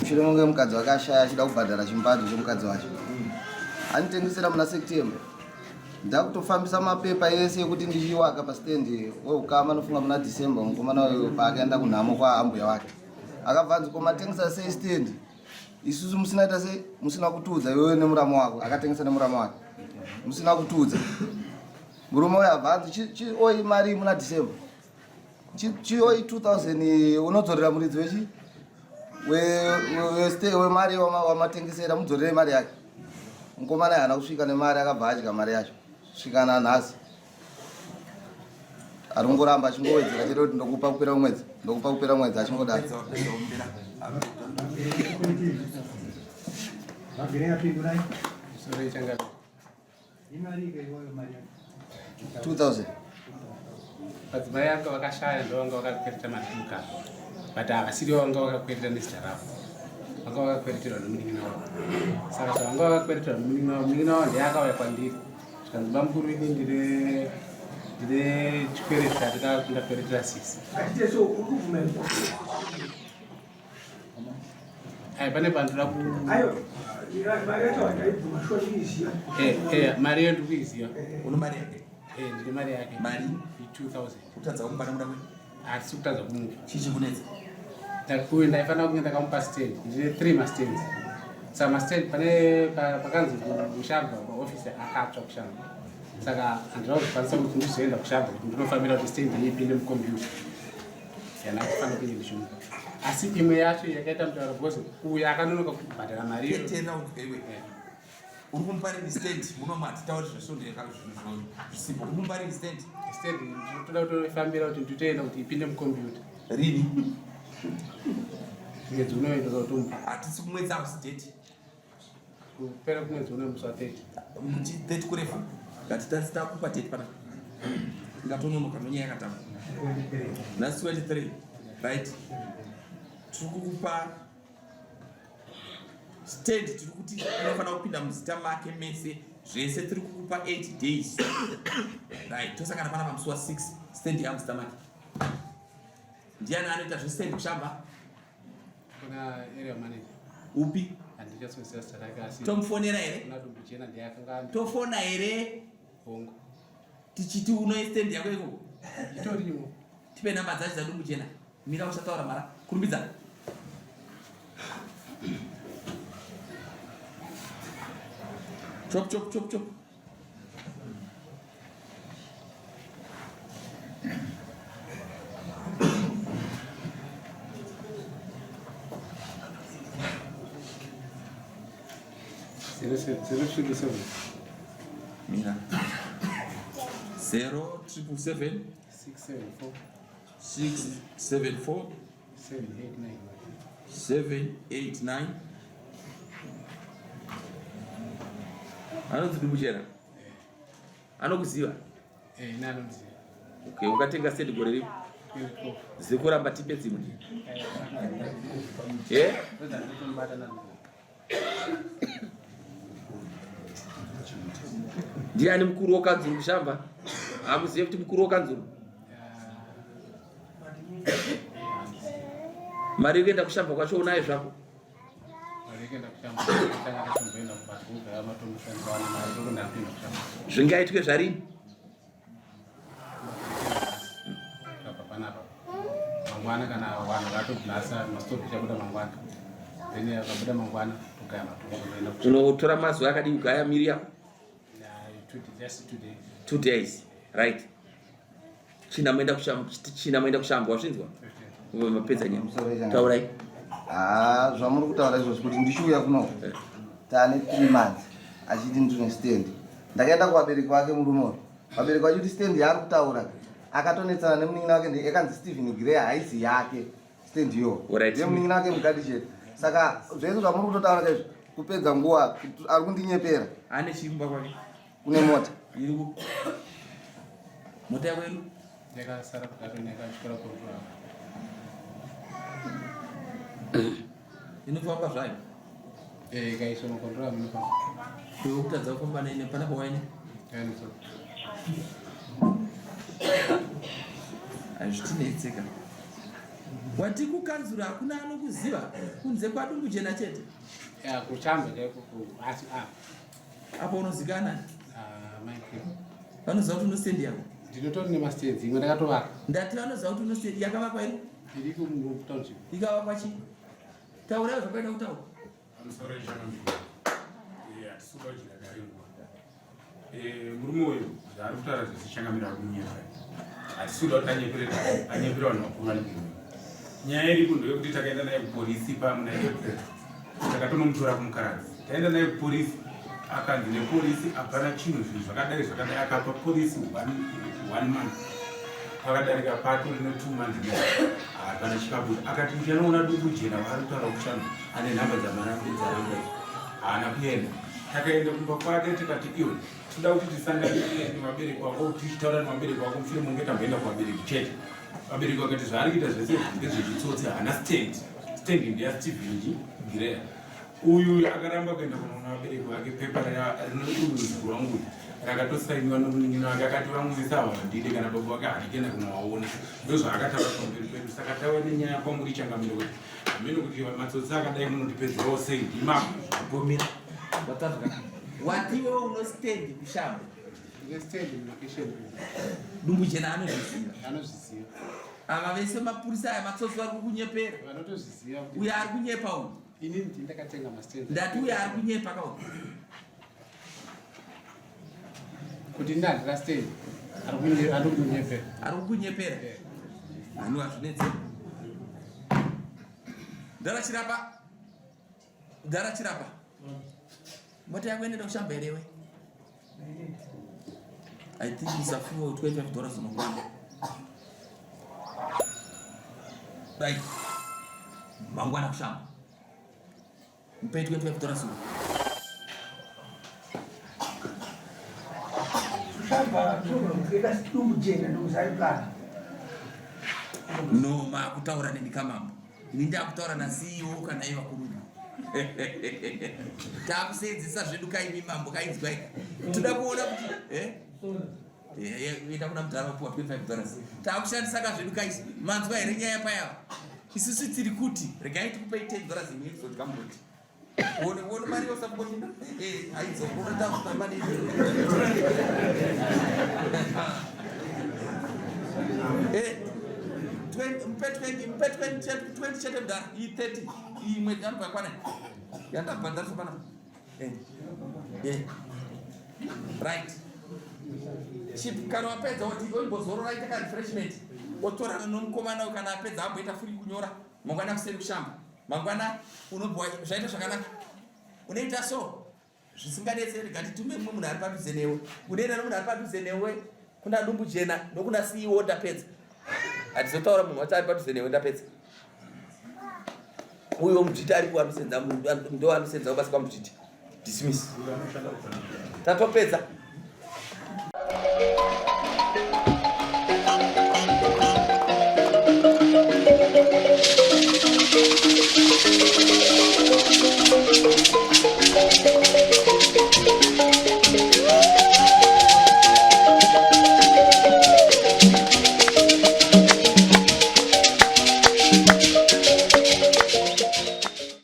Mushure monge mukadzi wake ashaya achida kubhadhara chimbadzo chemukadzi wacho anitengesera muna September. Ndakutofambisa mapepa ese ekuti ndichiwaka pastendi weukama nofunga muna December mukomana uyo paakaenda kunhamo kwaambuya wake akabva anzi ko matengesa sei stendi isusu musina ita sei musina kutiudza iwewe nemuramu wako akatengesa nemuramu wake musina kutiudza murume uyo abva anzi chioi mari muna December chioi 2000 unodzorera muridzi wechi wemari wamatengesera mudzorere mari yake mukomana haana kusvika nemari akabva adya mari yacho svika nanhasi ari kungoramba achingowedzera chete kuti ndokupa kupera mwedzi ndokupa kupera mwedzi achingodaro 2000 Madzimai anga vakashaya ndo vanga vakakwereta mari kumukaka but havasiri vanga vakakwereta nezita ravo vanga vakakwereterwa nemunin'ina wavo saka zvavanga vakakwereterwa nemunin'ina wavo munin'ina wavo ndiye akauya kwandiri zvikanzi bamukuru ini ndine ndine chikwereti chandakakweretera sisi Ai pane pandoda ku Ayo mari yacho handaibvuma shuwa ndikuiziva. Eh eh mari yedu kuiziva. Uno mari yake? Eh ndine mari yake. Mari? 2000. Kutadza kumupa nemuda kwenyu? Hatisi kutadza kumupa. Chii chikunetsa? Ndakuyu ndaifanira kunge ndakamupa stand. Ndine 3 mastands. Saka mastand pane pakanzi kushamba paoffice akatsva kushamba. Saka handina kuzokwanisa kuti ndizoenda kushamba kuti ndinofambira kuti stand iyi ipinde mucomputer. Yana kufanira kunge ndichimupa. Asi imwe yacho yakaita mutauro because uyu akanonoka kubhadhara mari iyo. Tenda unzwe iwe. Uri kumupa rini stand muno matitauri zvesvondo zvisipo. Uri kumupa rini stand? Stand ndinotoda kutofambira kuti nditoenda kuti ipinde mucomputer. Rini? Mwedzi unoenda kutomupa. Hatisi kumwedzi hausi date. Kupera kumwedzi uno musi wa 30. Kuti 30 kurefa. Ngati takupa date pana. Ngatononoka nonyaya yakatamba. Nhasi 23. Right? Tiri kukupa stand tiri kuti inofanira kupinda muzita make mese zvese tiri kukupa 8 days right tosangana pana pamusi wa 6 stand yamuzita make ndiani anoita zvestand kushamba Kuna area manager. Upi? Handichazoziva zita rake asi. Tomufonera here? Kuna Dumbuchena ndiye akanga Tofona here? Hongu. Tichiti uno stand yako ikoko. Itorimo. Tipe namba dzacho dzaDumbuchena. Mira usataura mara. Kurumbidza. Chop chop chop chop. 0 Mira. 0 triple 7 674 674 789 789 anonzi Dumbuchena anokuziva eh, okay ukatenga sendi gore ripi zikuramba tipe dzimwe eh? Ndiani mukuru wokanzuru kushamba? Hamuzive kuti mukuru wokanzuru? Mari yekuenda kushamba kwacho unayo zvako? Zvingaitwe zvarini? Panapa mangwana kana vanhu vatoblasa mastove ichabuda mangwana then akabuda mangwana togaya matombo unotora mazuva akadii kugaya miri yako two days right china moenda china moenda kushambo wazvinzwa mapedza nyaya taurai ah, zvamuri kutaura izvozvi kuti ndichiuya kuno eh. tane three months achiti ndine stand ndakaenda kuvabereki vake murume uyu vabereki vacho kuti stand yaari kutaura akatonetsana nemunin'ina wake yakanzi stephen grey haisi yake stand iyo yemunin'ina wake mukati chete saka zvese zvamuri kutotaura kaizvi kupedza nguva ari kundinyepera ane chiimba kwake kune mota mota yako iri yakasara kudaro yakachikora kurura inofamba zvayo eh, ikaiswa makontrol inofamba iwe kutadza kufamba nene pana pawaine Hazvitinetseka. Wati kukanzura hakuna anokuziva kunze kwadumbu jena chete. Ya kuchamba chaiko asi ah. Apo unozikana? Ah, Mike. Vanoziva kuti unostendi yako? Ndinotori nemastendi imwe ndakatovaka. Ndati vanoziva kuti unostendi yakavakwa here? Iri kutownship. Ikavakwa chii? Taurai zvakaita kutaura. Pamusoro ichanambira. Eh, hatisi kuda kudya karingwa. Eh, murume uyu zvaari kutaura zvese changamira ari kunyepa. Hatisi kuda kuti anyepere anyepere vanhu vakuru vari kunyika. Nyaya iripo ndeyekuti takaenda naye kupolisi pamuna April. Takatonomutora kumukaradzi. Taenda naye kupolisi akanzi nepolisi hapana chinhu zvinhu zvakadai zvakadai akapa polisi one month pakadarika pato rine two months hapana chikabuda akati ndichanoona duku jena waari kutaura kushanda ane nhamba dzamarambe dzaramba haana kuenda takaenda kumba kwake tikati iwe tinoda kuti tisangane nevabereki wako tichitaura nevabereki wako mushure munge tamboenda kuvabereki chete vabereki vakati zvaari kuita zvese ndezvechitsotsi haana stand stand ndeyasteven gireya Uyu akaramba kuenda kunoona vabereki vake pepa rinouruzwi rwangu rakatosainiwa nomunin'ina wake akati vamwe vese ava vandide kana baba vake haadi kuenda kunovaona ndozvaakataura pamberi pedu saka tauya nenyaya kwamuri changamire kuti hameno kuti matsotsi akadai munotipedzerawo sei ndima gomera wati iwewe unostendi kushamba dumbu jena anozviziva anozviziva ava vese mapurisa aya matsotsi vari kukunyepera vanotozviziva uyo ari kunyepa uyu Inini ndini ndakatenga mastands. Ndati uyo ari kunyepa ka uyu. Kuti ini handina stand. Ari kunye ari kunyepera. Ari kukunyepera. Anu hazvinetse. Ndara chirapa. Ndara chirapa. Mota yako inoenda kushamba here iwe? I think musafuwa 25 dollars unokwana. Right. Mangwana kushamba. Mpe 25 dollars uno. Kushamba kuenda dumbu jena ndokuzari plan. No, makutaura neni kamambo. Ini ndakutaura na CEO kana iye vakuru. Takuseenzesa zvedu kaimi mambo kainzwai. Toda kuona kuti eh? Enda kuna mudhara wapuwa 25 dollars. Takushandisa ka zvedu kaisi. Manzwa here nyaya paya? Isusu tiri kuti regai tikupei 10 dollars imwe izodya muroti. One one mari yosapotina. Eh, aidzokora takutamba neni. Eh, 20 mpe 20 mpe 20 chete 20 chete mudhara. Iyi 30 imwe anobva kwana. Yandabhadharisa pana. Eh. Eh. Right. Chip kana wapedza woti oimbozorora ita ka refreshment. Otorana nomukomana uyu kana apedza amboita free kunyora. Mangwana kuseni kushamba. Mangwana unobva zvaita zvakanaka. Unoita so zvisinganetseri ngatitume mumwe munhu ari padhuze newe. Unoenda nomunhu ari padhuze newe kuna dumbu jena nokuna CEO ndapedza. Hatizotaura munhu wacho ari padhuze newe ndapedza. Uyo mudzviti aripo anosenza ndo anosenza basa kwamudzviti. Dismiss. Tatopedza.